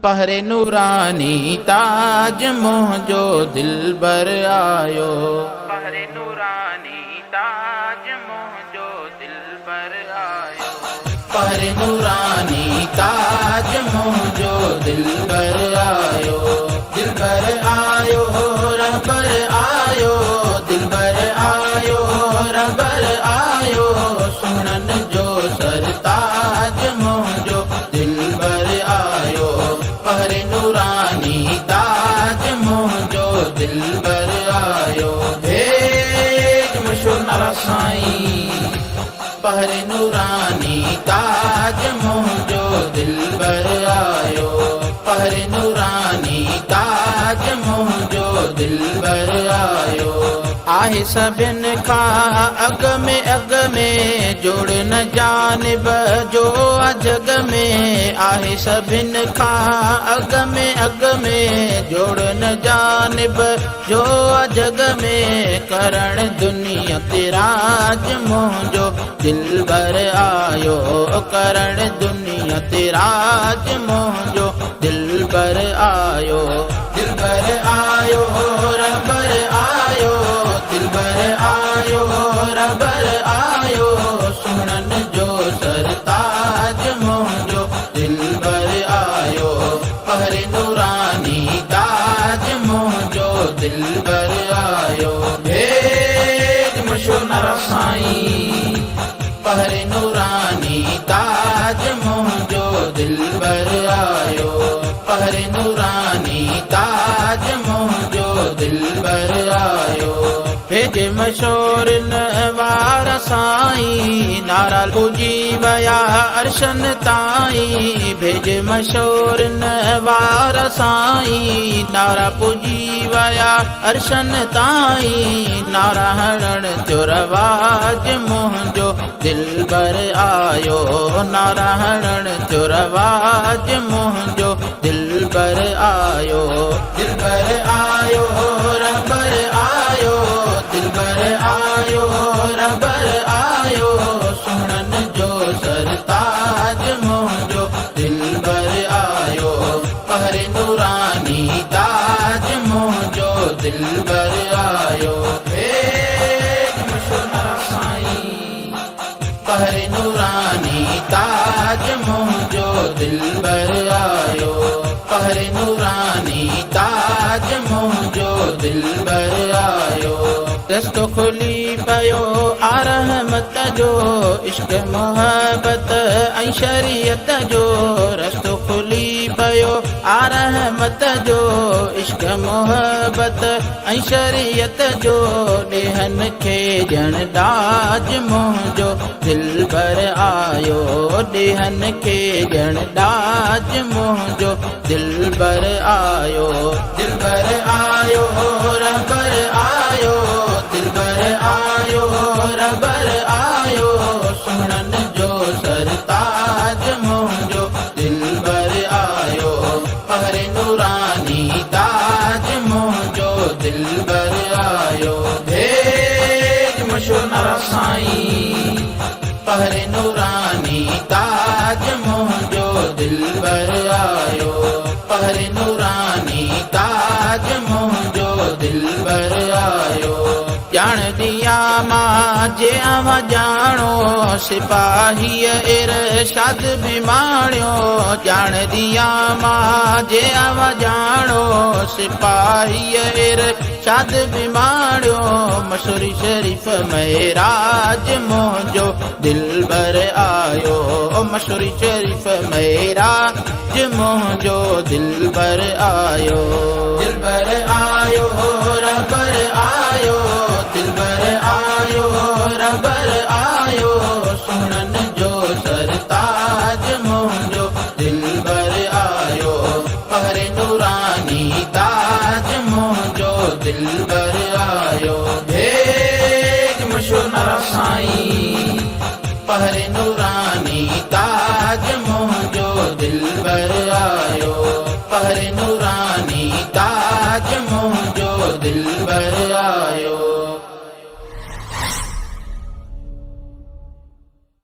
پهري نوراني تاج منهنجو دلبر آيو. پهري نوراني تاج منهنجو دلبر آيو. پهري نوراني تاج منهنجو دلبر آيو. دلبر آيو رهبر آيو دلبر آيو رهبر آيو سهڻن جو سرتاج منهنجو دلبر آيو پهر نوراني تاج منهنجو دلبر آيو هيج مشهور نارا سائين پهر نوراني تاج منهنجو دلبر آيو پهر نوراني تاج منهنجو دلبر آيو. آهي سڀن کان اڳ ۾ اڳ ۾، جوڙ نه جانب جو آ جڳ ۾. آهي سڀن کان اڳ ۾ اڳ ۾، جوڙ نه جانب جو آ جڳ ۾. ڪرڻ دنيا تي راڄ منهنجو دلبر آيو. ڪرڻ دنيا تي راڄ منهنجو دلبر آيو. دلبر آيو رهبر آيو دلبر آيو رهبر آيو سهڻن جو سرتاج منهنجو دلبر آيو پهر نوراني تاج منهنجو دلبر آيو هيج مشهور نارا سائين پهر نوراني تاج منهنجو دلبر آيو پهر نوراني تاج منهنجو دلبر آيو. ڀيڄ مشهور وارا سائين نعرا پڄي ويا عرشن تائين ڀيڄ مشهور وارا سائين نعرا پڄي ويا عرشن تائين نعرا هڻڻ ٿيو رواج منهنجو دلبر آيو نعرا هڻڻ ٿيو رواج منهنجو دلبر آيو. دلبر آيو رهبر آيو دلبر آيو رهبر آيو سهڻن جو سرتاج منهنجو دلبر آيو پهر نوراني تاج منهنجو دلبر آيو. هيج مشهور نارا سائين پهر نوراني تاج منهنجو دلبر آيو پهر نوراني تاج منهنجو دلبر آيو. رستو کلي پيو آ رحمت جو عشق محبت ۽ شريعت جو رستو کلي پيو آ رحمت جو عشق محبت ۽ شريعت جو ڏيهن کي ڄڻ ڏاج منهنجو دلبر آيو ڏيهن کي ڄڻ ڏاج منهنجو دلبر آيو. دلبر آيو رهبر آيو دلبر آيو رهبر آيو سهڻن جو سرتاج منهنجو دلبر آيو پهر نوراني تاج منهنجو دلبر آيو هيج مشهور نارا سائين پهر نوراني تاج منهنجو دلبر آيو پهر نوراني تاج منهنجو دلبر آيو. ڄاڻ ڏيان مان جي اوهان ڄاڻو سپاهيء ارشاد به ماڻيو ڄاڻ ڏيان مان جي اوهان ڄاڻو سپاهيء ارشاد به ماڻيو مسوري شريف معراج منهنجو دلبر آيو مسوري شريف معراج منهنجو دلبر آيو. دلبر آيو رهبر آيو دلبر آيو رهبر آيو سهڻن جو سرتاج منهنجو دلبر آيو پهر نوراني تاج منهنجو دلبر آيو هيج مشهور نارا سائين پهر نوراني تاج منهنجو دلبر آيو پهر نوراني.